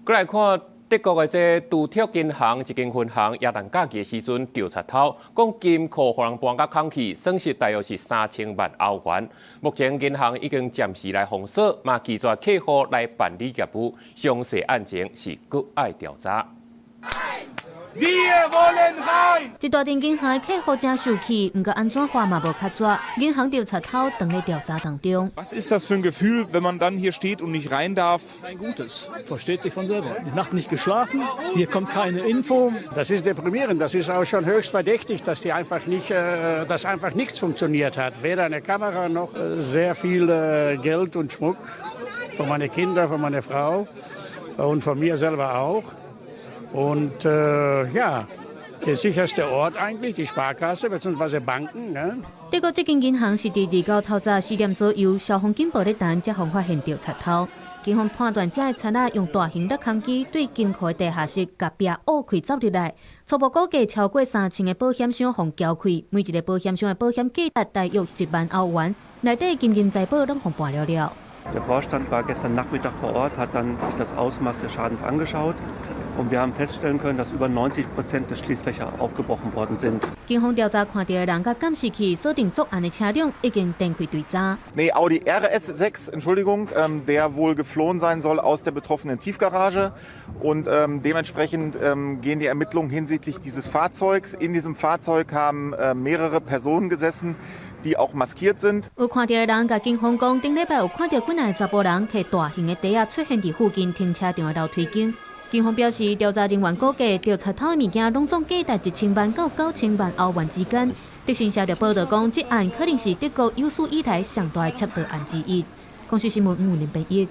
閣來看德國的這杜特銀行一間分行，耶誕假期的時陣著賊偷，講金庫予人搬甲空去，損失大約是3000萬歐元。目前銀行已經暫時來封鎖，嘛拒絕客戶來辦理業務，詳細案情是閣愛調查。這大間銀行的客戶誠受氣，毋過按怎話嘛無較紙，銀行著賊偷當咧調查當中。 Was ist das für ein Gefühl, wenn man dann hier steht und nicht rein darf? Kein gutes, versteht sich von selber. Die Nacht nicht geschlafen, hier kommt keine Info. Das ist deprimierend, das ist auch schon höchst verdächtig, dass einfach nichts funktioniert hat. Weder eine Kamera noch sehr viel Geld und Schmuck von meinen Kindern, von meiner Frau und von mir selber auch. Und ja, der sicherste Ort eigentlich, die Sparkasse bzw. Banken. Ne? 德國這間銀行是佇29透早4點左右，消防警報咧彈，才予發現著賊偷。警方判斷，這个賊仔用大型掠空機對金庫的地下室共壁挖開走入來，初步估計超過3000個保險箱予撬開，每一個保險箱的保險價值大約1萬歐元，內底金銀財寶攏予搬了了。 Der Vorstand war gestern Nachmittag vor Ort, hat dann sich das Ausmaß des Schadens angeschaut. Und wir haben feststellen können, dass über 90% der Schließfächer aufgebrochen worden sind. 警方調查看著的人佮監視器鎖定作案的車輛，已經展開追查。 Nee, Audi RS6, Entschuldigung, der wohl geflohen sein soll aus der betroffenen Tiefgarage. Und dementsprechend gehen die Ermittlungen hinsichtlich dieses Fahrzeugs. In diesem Fahrzeug haben mehrere Personen gesessen, die auch maskiert sind. 有看著的人共警方講，頂禮拜有看著幾若個查埔人提大型的袋仔出現佇附近停車場的樓梯間。警方表示，調查人員估計，著賊偷的物件攏總價值1000萬到9000萬歐元之間。德新社就報導講，這案可能是德國有史以來上大的竊盜案之一。公視新聞吳林編譯。